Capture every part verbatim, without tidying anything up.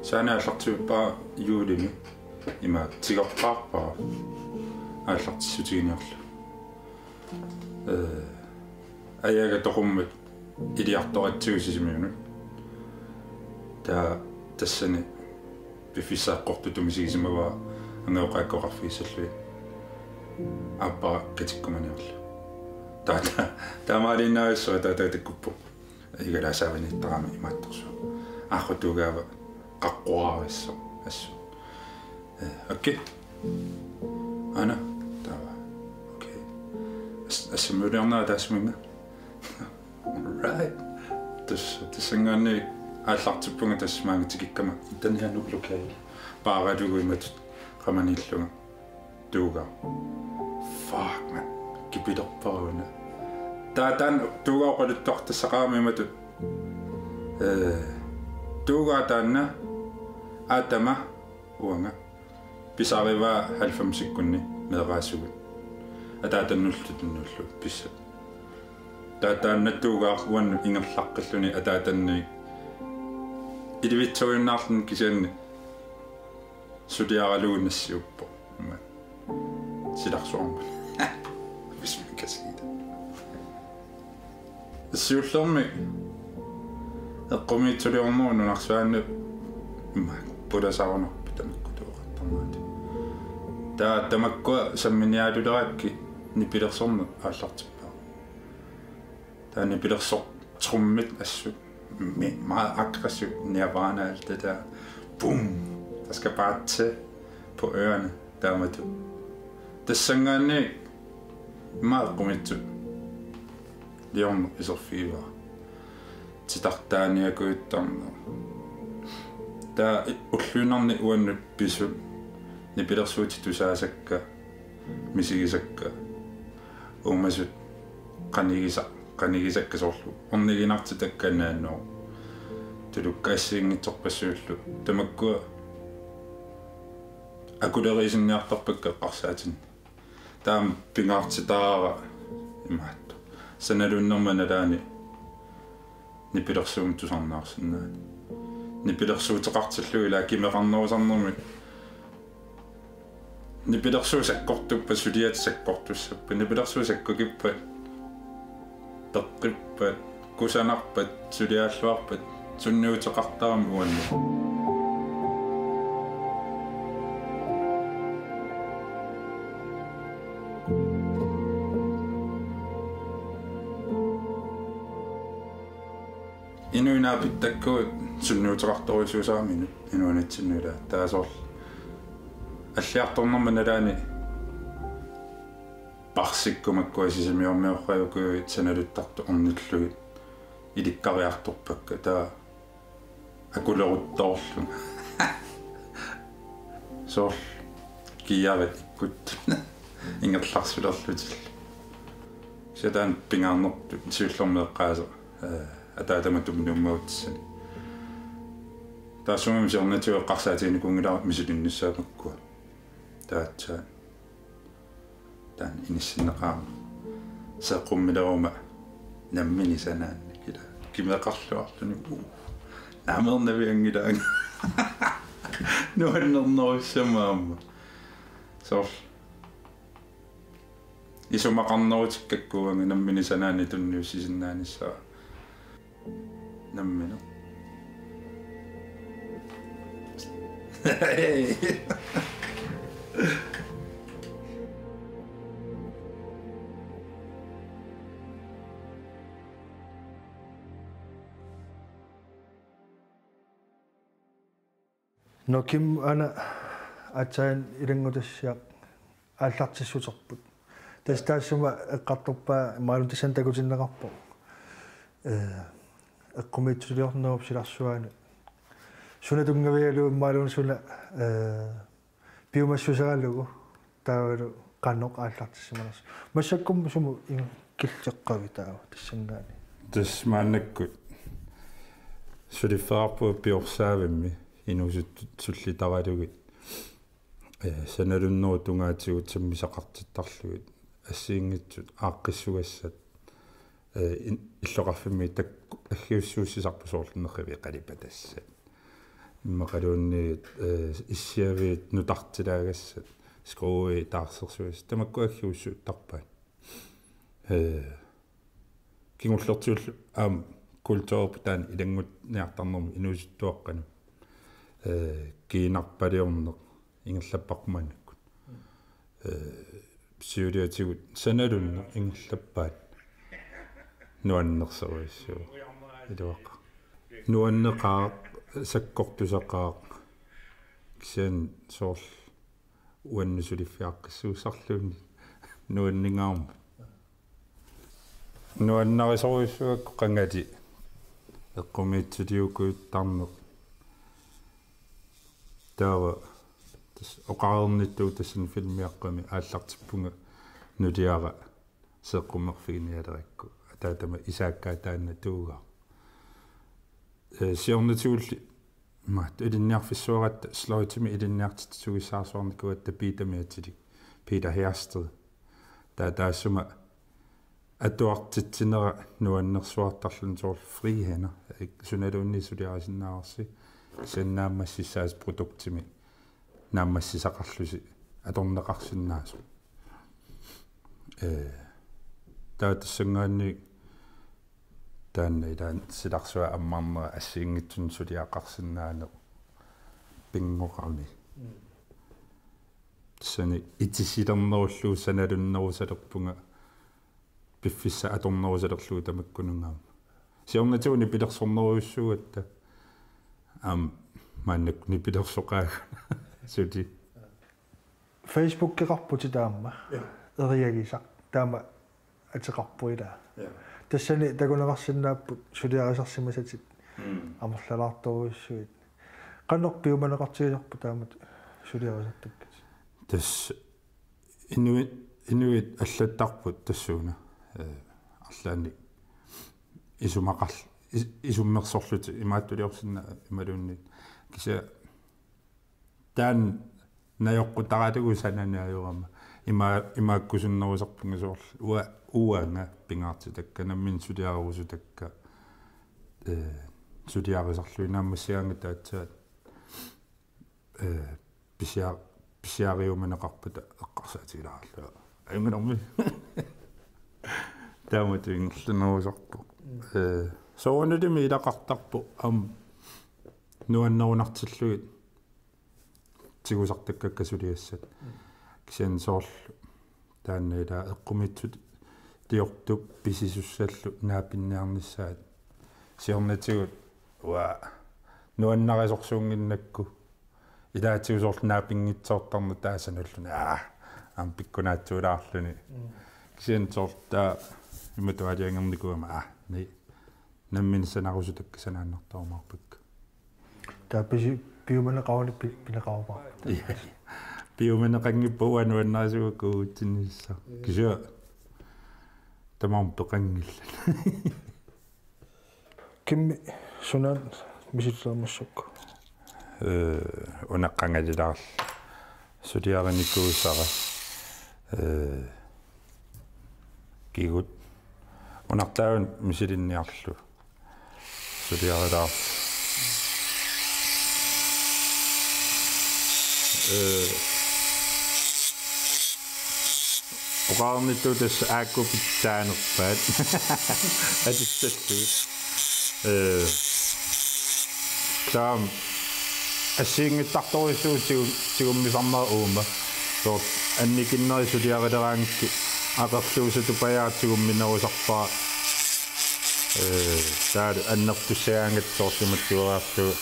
Taanna aallartippara juulimi, ima tigoqqaarpara aallartissutiginiarlugu. Ee, ajaga toqummat iliartoratsigu Sisimiunut. Taava tassani piffissaq eqqortutut misigisimavara angajoqqaakkoqarfigissallugit. Aappara katikkumaniarlugu. Taava, taava, taamaaliinnaavissoq taava takukkuppoq. Igalaasaaviniittarami imaattorsuaq. Aaqquttuugaava qaqqoraavissoq assut. Ee, okay. Aana, taava. Okay. As-, assimmiuliornera taassuminnga. Right. Tassa, tassanngaanniit aallartippunga tassa maanga tikikkama. Itaani anuk lokale. Paaralugu imatut qamaniillunga. Tuugaaq. Fuck, man. Kipilerpara una. Taava taanna Tuugaaq oqaluttuartassaqarami imatut. Ee, Tuugaaq taanna. Aatama uanga. Pisarivaa halvfemsikkunni meeraasugut. Ataatannullu tunniullugu pissat. Taava taanna Tuugaaq uannut ingerlaqqilluni ataatanniit ilivitsorujunnaarluni kisianni suliaralugu nassiuppoq. Ima. Silarsuarmut. Hvis man kan sige det. Siullermik eqqumiitsuliornerup nunarsuanni ima pulasarunarpoq tamakku tuoqartarnaat. Taava tamakkua samminiaalulerakkit nipilersorneq aallartippara. Taava nipilersortrummit assut mi-, meget aggressivt nirvana alt det der. Boom! Der skal bare til på ørerne. Taamatut. Tassanngaanniit ima eqqumiitsuliorneq iserfigivara. Titartaaniakujuttarneq. Taava ulluinnarni uannut pisut nipilersuutit tusaasakka, misigisakka, uumasut qanigisa-, qanigisakka soorlu orniginartitakka naannoq. Tulukka assigiinngitsorpassuillu. Tamakkua akuleriisinniartarpakka eqqarsaatinni. Taama pingaartitaara imaattoq. Sanalunnerma nalaani nipilersuummik tusarnaarsinnaaneq. Nipilersuuteqartillugu ilaa kimeqarnerusarnermik. Nipilersuut sakkortuppat, suliat sakkortussappat, nipilersuut sakkukippat, peqqippat, kusanarpat, suliaalluarpat, sunniuteqartarami uannut. Inuit naapittakkagut sunniuteqartorujussuusaraminnut inuunitsinnut ilaa. Taava soorlu alliartornerma nalaani parsikkumakkua sisimiormiorrajukujuit sanaluttartut ornillugit ilikkariartorpakka. Taava akuleruttoorlunga. Soorlu kiiarit ikkuttut ingerlarsulerlutillu. Kisianni taanna pingaarnertut siullermik eqqaaseq, ee, ataatama tumnuummautissani. Taassuma siornatigut eqqarsaatiginikuunngilara misilinnissaa makkua. Taava aatsaat taanna inissinneqarama. Seqqummileruma nammineq sanaannik ilaa. Kimeqarluarluni. Uu. Naameernavianngilaanga. Nuannernerussamma aamma. Soorlu. Isumaqarnerutikkakku uanga nammineq sanaannik tunniussisinnaanissaa. Nammineq. Nå, Kim, aana aatsaat ilanngutassiaq aallartissuterput. Tassa taassuma eqqartorpaa, imaluunniit tassani takutinneqarpoq. Ee, eqqumiitsuliornerup silarsuani. Suna tunngavigalugu imaluunniit suna, ee, piumassuseralugu taavalu qanoq aallartissimanersoq. Massakkummi sumut igu killeqqavit taava tassanngaanniit? Tassa maannakkut suliffeqarpunga piorsaavimmik inuusuttut sullitaralugit. Ee, sanalunnerup tungaatigut sammisaqartittarlugit assigiinngitsut aaqqissugassat, ee, in-, illoqarfimmi tak-, aggiussuussisarput soorlu nerriviit qalipatassat. Immaqaluunniit, eh, issiaviit nutartilaagassat, skruui taarsersuisa, tamakku aggiussuuttarpaat. Eh, kingullertigut aamma kulturerput taanna ilanngutiniartarnermut inuusuttuaqqanut. Eh, kiinarpaliorneq ingerlapparput maannakkut. Eh, siuliatigut sanalunneq ingerlappaat nuannersorujussuuvoq. Iluaqaaq. Nuanneqaaq, sakkortusaqaaq. Kisianni soorlu uannut suliffiaqqissuussarluunniit nuanningaarmat. Nuannarisorujussuugakku qangali eqqumiitsuliukujuttarneq. Taava tassa oqareernittut tassani filmiaqqami aallartippunga nuliara seeqqummerfiginialerakku. Ataatama isaakkaa taanna tuugaaq. Eh, siornatigulli maat ilinniarfissuaratta sløjdimi ilinniartitsisugissaarsuarnikuugatta Petermik atilik, Peter Hersted. Taava taassuma atuartitsinera nuannersuartarluni soorlu frihænder. Ik-, sunaluunniit suliarisinnaavarsi. Kisianni naammassissaasi produktimik naammassisaqarlusi atorneqarsinnaasoq. Eh, taava tassanngaanniit taanna ilaanni silarsuaq ammarnera assigiinngitsunik suliaqarsinnaaneq pinngoqami. Mm. Tassani itisilernerullugu sanalunnerusalerpunga piffissaq atornerusalerlugu tamakkununnga aamma. Siornatigut nipilersornerujussuugatta. Aamma maannakkut nipilersoqaagama suli. Facebookeqarputit aamma. Ja. Eriagisaq. Taama ateqarpoq ilaa. Ja. Tassani takuneqarsinnaapput suliarisarsimasatit. Mm. Amerlalaartorujussuit. Qanoq piumaneqartigisarput taamatut suliarisartakkatit? Tassa inuit, inuit allattarput tassuuna. Eh, arlaannik isumaqarl-, is-, isummersorlutik imaattuliorsinnaa imaluunniit. Kisianni taanna najoqqutaralugu sanani ajorama. Ima-, imaakkusunnerusarpunga soorlu. Ua-, uanga pingaartitakka, nammineq suliarerusutakka, eh, suliarisarlugit naammassigaangatta aatsaat, eh, pisia-, pisiariumaneqarpata eqqarsaatigilaarlunga. Ajunngilaq. Taamatut ingerlanerusarpoq. Eh, soorunalimi ilaqartarpoq aamma nuannerunartillugit tigusartakkakka suliassat. Kisianni soorlu taanna ilaa eqqumiitsut tiortup pisisussallu naapinniarnissaat. Siornatigut uanga nuannarisorsuunnginnakku. Ilaatigut soorlu naapinngitsoortarneq taava sanalluni. Aa, aamma pikkunaatsuulaarluni. Mm. Kisianni soorlu taava imatut aalajangernikuugama. Aa, ni. Nammineq sanarusutakka sanaannartarumaarpakka. Taava pisi-, piumaneqaruni pi-, pineqarumaarput. Ja. Piumaneqanngippat uanga nuannarisuugakku uagutsinnissaq. Ja. Kisianni tamarmik peqanngillat. Kimmi, sunaana misililermassuk? Eh, una qangalilaarlunga suliarinikuusara. Eh, kikkut. Una taanna misilinniarlugu suliarilaarlunga. Eh, oqarnittut tassa aakkut pitsaanerpaat. Atussallugit. Eh, taava assigiinngitsorujussuuvoq tigu-, tigummisarneq uuma. Soorlu annikinnerit suliarileraangakkit aqerluusatut pajaat tigumminerusarpara. Eh, taava annertussagaangatta soorlu imatut tuaraarlugu.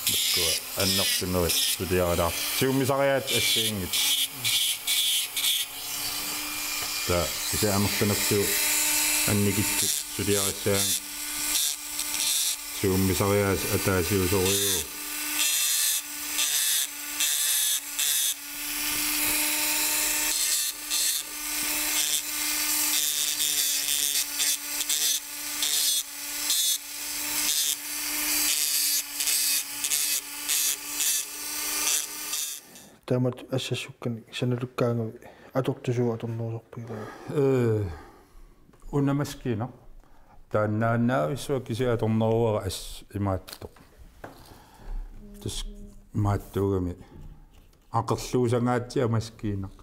Makkua annertunerit suliarilaarlugit. Tigummisariaatsit assigiinngitsut. Taava kisianni amerlanertigut annikitsut suliarissagaangakkit tigummisariaatsit ataasiusorujuuvoq. Taamatut assassukkanik sanalukkaangavit atortussat atornerusarpigit? Eh, una maskiina. Taannaannavissuaq kisianni atorneruara as-, imaattoq. Tassa imaattuugami aqerluusangaatsiaq maskiinaq.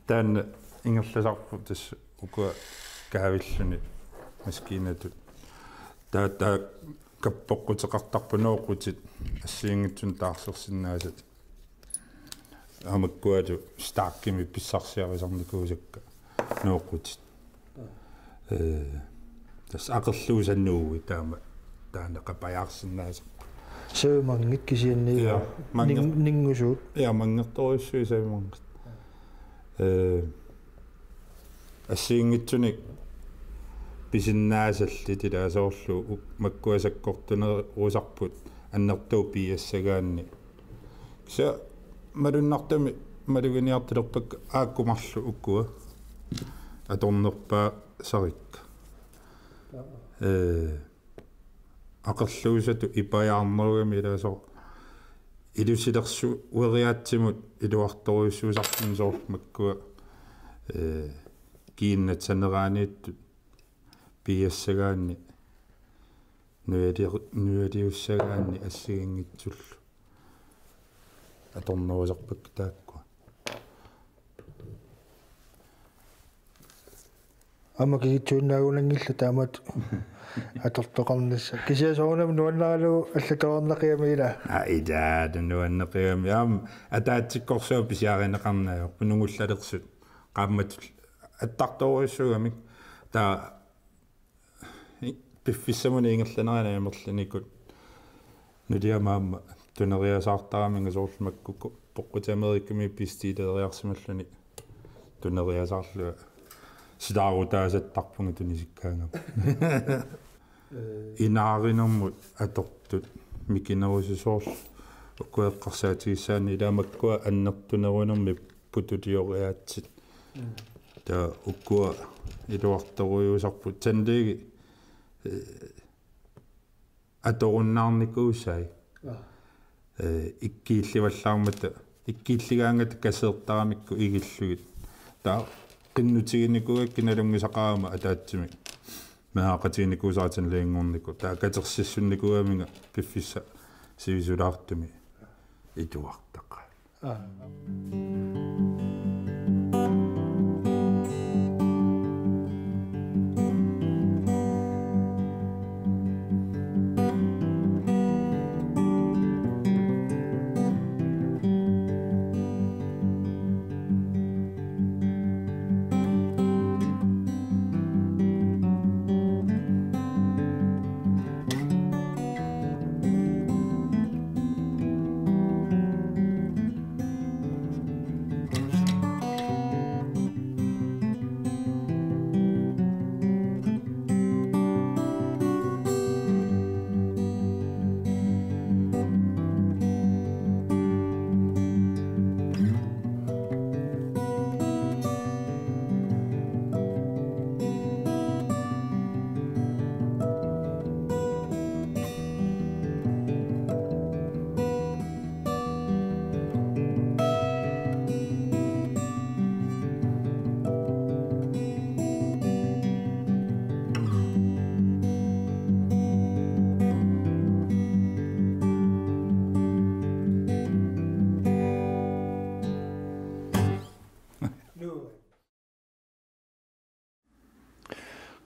Taanna ingerlasarput tassa ukua kaavilluni maskiinatut. Taava taava kappoqquteqartarpoq nooqqutit assigiinngitsunik taarsersinnaasatik. Amakkualu stærkimik pissarsiarisarnikuusakka nooqqutit. Ee, tassa aqerluusanuui taama taanna qapajaarsinnaasarput. Savimanngit kisianni. Ja, mannger- ning-, ninngusuut. Ja, manngertorujussuit savimanngit. Ee, assigiinngitsunik pisinnaasallit ilaa soorlu u-, makkua sakkortunerusarput annertuut piiassagaanni. Kisianni malunnartumik maluginiartulerpakka aakku marluk ukua atornerpaasarikka. Ee, aqerluusatut ipajaarnerugami ilaa soorlu ilusilersueriaatsimut iluartorujussuusarput soorlu makkua, ee, kiinnat saneraaniittut piiassagaanni nujali-, nujaliussagaanni assigiinngitsullu atornerusarpakka taakkua. Aamma kigitsuinnaagunanngillat taamatut atortoqarnissaq. Kisianni soorunami nuannaralugu allatoreerneqigami ilaa. Aa, ilaa, nuanneqigami. Aamma ataatsikkorsuaq pisiarineqarneq ajorput nungullalersut. Qaammatut attartorujussuugamik. Taava i-, piffissamut ingerlanerani amerlanerikut nuliama aamma tuneriasaartaraminga soorlu makku poqqutit Amerikamiut bestileriarsimalluni tuneriasaarlunga silaarutaasattarpunga tunisikkaangama. Ee. Inaarinermut atortut mikinerusut soorlu ukua eqqarsaatigissaanni ilaa makkua annertunerunermik putulioriaatsit. Mm. Taava ukua iluartorujussuusarput tandlæge, ee, atorunnaarnikuusai. Aa. Ee, ikkiillivallaarmata, ikkiilligaangata kaseertaramikku igillugit. Taava qinnutiginikuugakkit nalunngisaqarama ataatsimik. Meeraqatiginikuusara tandlægenngornikut. Taava katersissunnikuugaminga piffissaq sivisulaartumik iluartaqaat. Aa.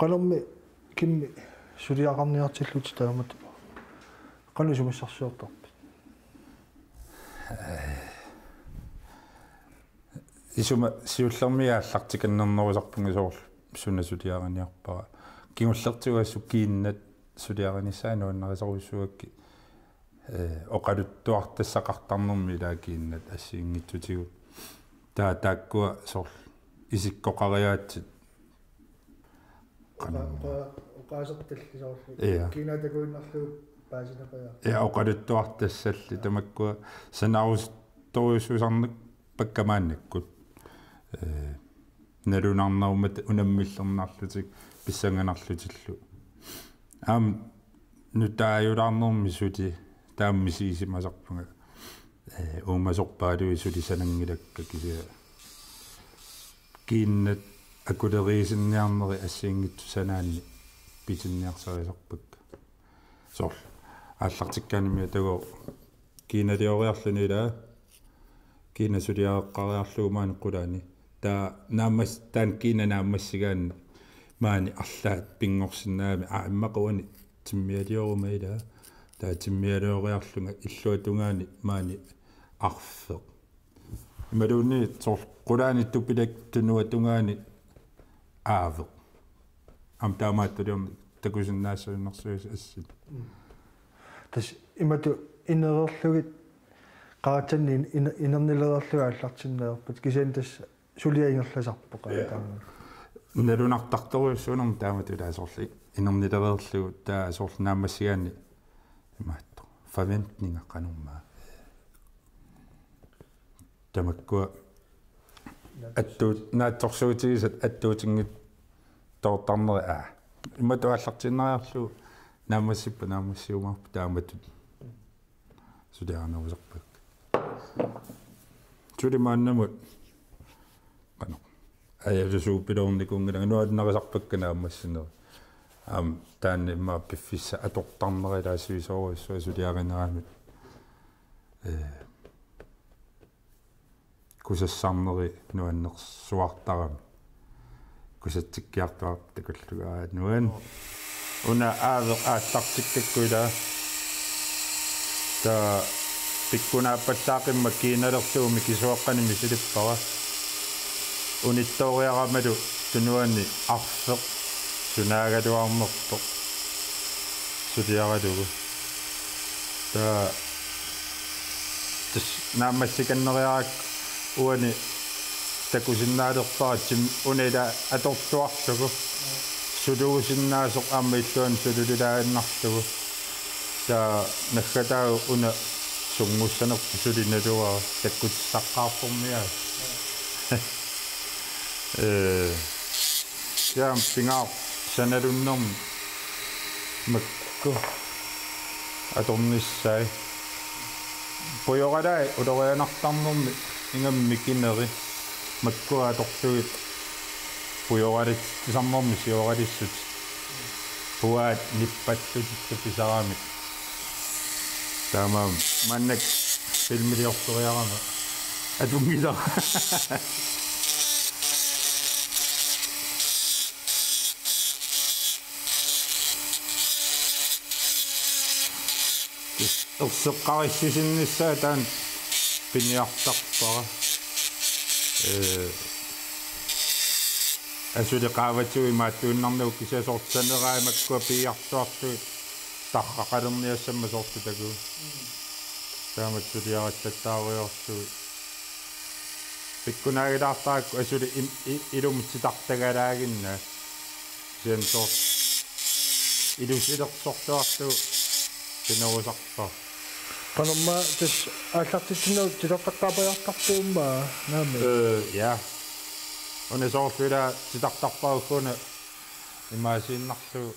Qanormi kimmi suliaqarniartillutit taamatut? Qanoq isumassarsiortarpit? Isuma siullermik aallartikannernerusarpunga soorlu suna suliariniarpara. Kingullertigut assut kiinnat suliarinissaat nuannarisorujussuugakkit, ee, oqaluttuartassaqartarnermi ilaa kiinnat assigiinngitsutigut. Taava taakkua soorlu isikkoqariaatsit. Oqa-, oqa-, oqaasertallit soorlu. Ja. Kiinaa takuinnarlugu paasineqajaarput. Ja, oqaluttuartassallit tamakkua sanarusuttorujussuusarneq pakka maannakkut. Ee, nalunarnerummat unammillernarlutik pissanganarlutillu. Aamma nutaajulaarnermi suli taama misigisimasarpunga, ee, uumasorpaaluit suli sananngilakka kisianni. Kiinnat akuleriisinniarneri assigiinngitsut sanaanni pitinniarsarisarpakka. Soorlu Aallartikkaanni miatago kiinalioriarluni ilaa, kiinasuliareqqariarlugu maani qulaani. Taava naammas-, taanna kiina naammassigaanni maani arlaat pinngorsinnaagami, aa, immaqa uani timmialioruma ilaa. Taava timmialioriarlunga illuatungaani maani arfeq. Imaluunniit soorlu qulaani tupilak tunuatungaani aaveq. Aamma taamaattuliorneq takusinnaassuinersuisa assit. Tassa imatut inereerlugit qaratsanni in-, in-, inernilereerlugit aallartinneqarpat kisianni tassa suliaq ingerlasarpoq. Ja. Taama. Nalunartartorujussuunermi taamatut ilaa soorlu inernilereerlugu taava soorlu naammassigaanni imaattoq. Forventninga qanormaa. Tamakkua attuut-, naatsorsuutigisat attuutinngitsoortarneri, aa. Imatut aallartiinnariarlugu naammassippat naammassiumaarput taamatut. Suliarinerusarpakka. Suli maannamut. Qanoq. Ajalusuupiloornikuunngilanga nuannarisarpakka naammassinerit. Aamma taanna immaqa piffissaq atortarnera ilaa sivisoorujussuaq suliarineramik. Ee. Kusassarneri nuannersuartarami. Kusatsikkiartuaarput takullugu, aa, nuan. Una aaveq aallartikkakku ilaa. Taava pikkunaappallaaqimmat kiinalerlugu mikisuaqqanik misilippara. Unittooriaramalu tunuani arfeq sunaagaluarnerpoq suliaralugu. Taava tassa naammassikanneriarakku uani takusinnaalerpara tim-, una ilaa atortuarlugu. Suluusinnaasoq aamma illuanni sululilaaginnarlugu. Taava naggataavoq una sunngussanerput suli naluara takkutissaqqaartormiaa. Ee, kisianni pingaarpoq sanalunnermi makku atornissaat. Pujoralai ulorianartarnermi ingammik mikineri makkua atorlugit pujoralissarnermi sioralissutit. Puaat nippallutillu pisaramik. Taamaammat maannakkut filmiliortoriarama atunngilara. Erseqqarissusinnissaa taanna piniartarpara. Ee, asuli qaavatigut imaattuinnarnagu kisianni soorlu saneraat makkua piiartuarlugit tarraqalerniassammat soorlu takuuk. Taamatut suliarallattaarujoorlugit. Pikkunaagilaartarakku asuli im-, i-, ilumut titartagalaaginnaat. Kisianni soorlu ilusilersorluarlugu pinerusarpara. Qanormaa tassa aallartitsinnagu titartaqqaapajortarpuummaa naamik? Ee, ja. Una soorlu ilaa titartarpara ugguuna imaasiinnarlugu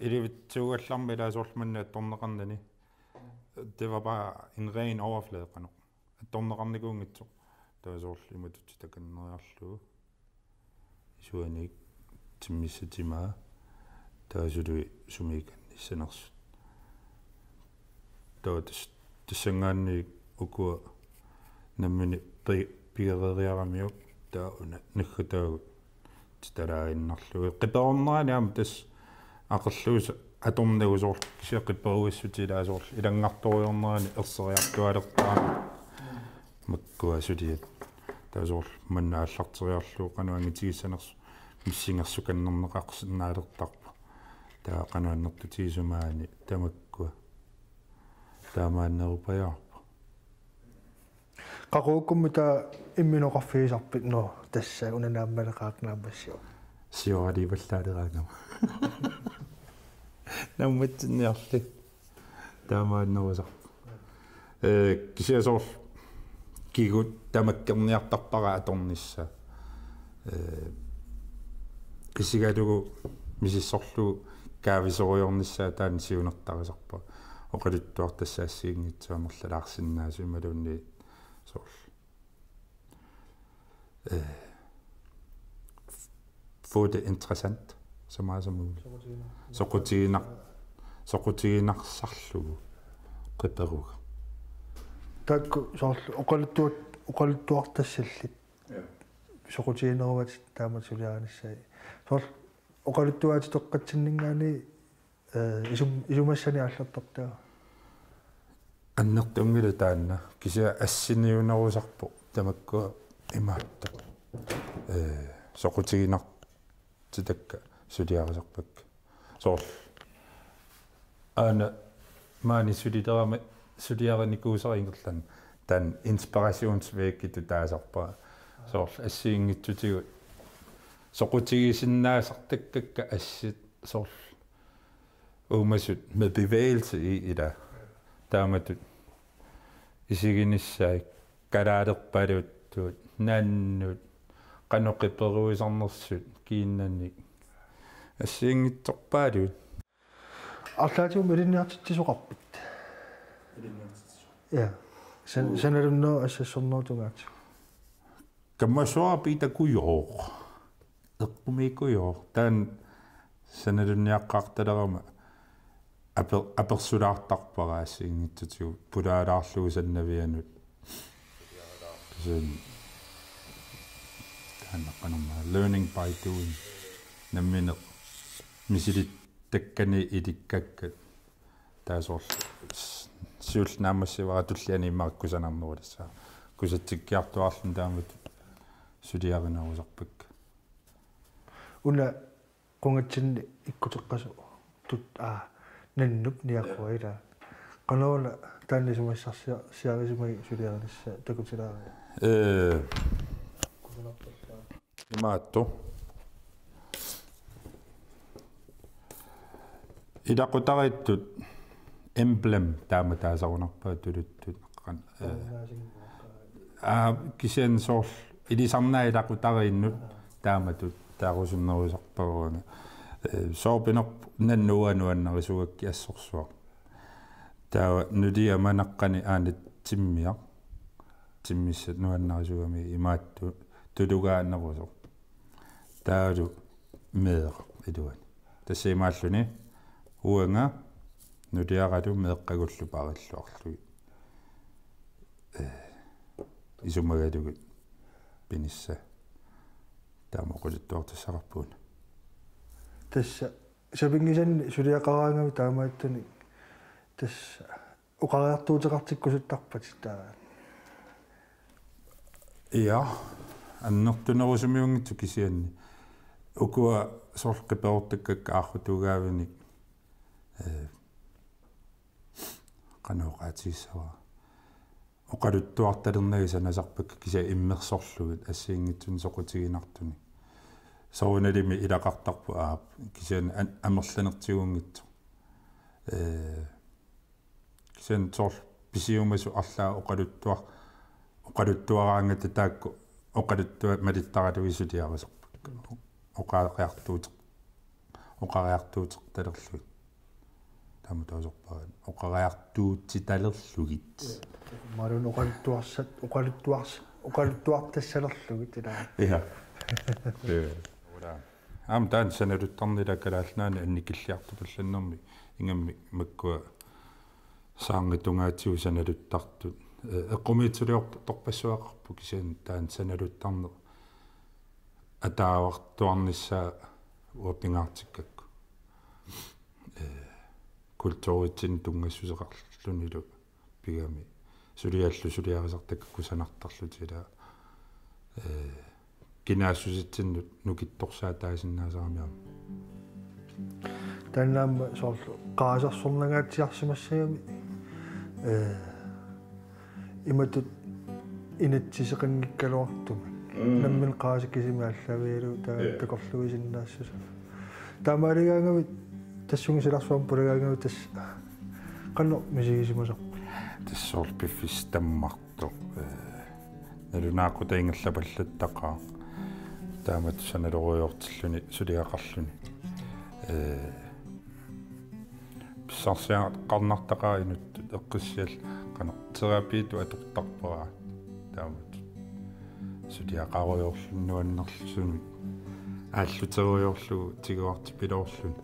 ilivitsuugallarmat ilaa soorlu manna attorneqarnani. Det var bare en ren overflade, qanoq. Attorneqarnikuunngitsoq. Taava soorlu imatut titakanneriarlugu. Isuaniit timmissat timaa. Taava suli sumiikannissanersut. Taava tas-, tassanngaanniit ukua nammineq pi-, pigereeriaramiuk taava una naggataagut titalaaginnarlugit. Qiperornerani aamma tassa aqerluusoq atornagu soorlu kisianni qiperuissutit ilaa soorlu ilanngartorujoornerani erseriartuaalertarami makkua suliat. Taava soorlu manna aallarteriarlugu qanoq angitigissanersoq missingersukannerneqarsinnaalertarpoq. Taava qanoq annertutigisumik maani tamakkua. Taamaannerupajaarpoq. Qaqugukkumi taava imminut oqarfigisarpit, nå, tassa una naammaleqaaq naammassivoq? Sioraliivallaaleraangama. Naammatsinniarli. Taamaannerusarpoq. Ee, kisianni soorlu kikkut tamakkerniartarpara atornissaa. Ee, isigalugu misissorlugu kaavisorujoornissaa taanna siunertarisarpara. Oqaluttuartassaassiginngitsoq amerlalaarsinnaasoq imaluunniit soorlu. Øh, få det interessant så meget som muligt. Soqutigiinnaq-, soqutigiinnaq-, soqutiginarsarlugu qiperuga. Taakku soorlu oqaluttuat-, oqaluttuartassallit. Ja. Soqutigineruat taamatut suliarinissaat. Soorlu oqaluttuaatitoqqatsinninngaanniit, eh, isum-, isumassani aallartartaa. Annertunngilaq taanna. Kisianni assiniunerusarpoq tamakkua imaattoq. Eh, soqutiginar- titakka suliarisarpakka. Soorlu aana maani sulilerama suliarinikuusara ingerlaannaq taanna inspirationsvæggi taasarpara. Soorlu assigiinngitsutigut soqutigisinnaasartakkakka assit soorlu uumasut med bevægelse i ila. Taamatut isiginissaat kalaalerpaaluuttut, nannut, qanoq qiperuisarnersut kiinnanik. Assigiinngitsorpaaluit. Arlaatigut ilinniartitsisoqarpit? Ilinniartitsisoq. Ja. San-, sanalunneq assassornerup tungaatigut. Kammassuara Piita Kujooq. Eqqumiikujooq. Taanna sanalunniaqqaartalerama aper-, apersulaartarpara assigiinngitsutigut pulaalaarlugu sannavianut. Kisianni taanna qanormaa learning by doing. Nammineq misilittakkani ilikkakka. Taava soorlu s-, siulleq naammassivara tulliani immaqa kusanarnerulissaa. Kusatsikkiartuaarluni taamatut suliarinerusarpakka. Una qungatsinni ikkuteqqasoq tut-, aa, nannup niaqua ila. Qanoq una taanna isumassarsia-, siarisimagit suliarinissaa takutilaariga? Ee. Kusanarpassaa. Imaattoq. Ilaqutariittut emblem taama taasarunarpaa tuluttut. Qan-, eh, aa, kisianni soorlu ilisarnaat ilaqutariinnut taamatut taarusunnerusarpara uanga. Eh, soorpinerpoq nannuuga nuannarisugakkit assorsuaq. Taava nuliama naqqani aana timmiaq. Timmissat nuannarisugami imaattoq tulugaanerusoq. Taavalu meeqqap iluani. Tassa imaalluni uanga nuliaralu meeqqagullu paarilluarlugit. Eh, isumagalugit pinissaq. Taama oqaluttuartassaqarpugut. Tassa sapinngisannik suliaqaraangavit taamaattunik tassa oqariartuuteqartikkusuttarpatit taava. Ja, annertunerusumiunngitsoq kisianni. Ukua soorlu qiperortakkakka aarrutuugaavinik, eh, qanoq oqaatigissavara. Oqaluttuartalernagit sanasarpakka kisianni immersorlugit assigiinngitsunik soqutiginartunik. Soorunalimi ilaqartarpoq aap, kisianni an-, amerlanertigunngitsoq. Eh, Kisianni soorlu pisiumasut arlaat oqaluttuar-, oqaluttuaraangatta taakku oqaluttuat malittaralugit suliarisarpakka. Oqariartuuteq-, oqariartuuteqtalerlugit. Taama taasorpara. Oqariartuutitalerlugit. Marun oqaluttuarsat-, oqaluttuars-, oqaluttuartassalerlugit ilaa. Ja. Ja. Ula. Aamma taanna sanaluttarneq ila Kalaallit Nunaanni annikilliartupallannermi ingammik makkua saarngi tungaatigut sanaluttartut. Eh, eqqumiitsuliortorpassuaqarpoq kisianni taanna sanaluttarneq ataavartuarnissaa uanga pingaartikkakku. Eh, kulturitsinni tunngassuseqarlunilu pigami suliallu suliarisartakka kusanartarlutik ila, eh, kinaassusitsinnut nukittorsaataasinnaasarami aamma. Taanna aamma soorlu qarasaarsornangaatsiarsimassagami, eh, imatut inatsiseqanngikkaluartumik. Mm. Nammineq qarasaq kisimi aallaavigalugu taava Ja. takorluuisinnaassusaa. Taamaaligaangavit tassunga silarsuarmi pulagaangavit tassa qanoq misigisimasarpit? Tassa soorlu piffissaq tammartoq, eh, nalunaaqutaq ingerlapallattaqaaq. Taamatut sanalorujoortilluni suliaqarluni. Eh, pissarsiaqarnartaqaaq inuttut eqqissiallu qanoq terapiitut atortarpara. Taamatut suliaqarujoorluni nuannersunut aalluterujoorlugu tiguartipiloorluni.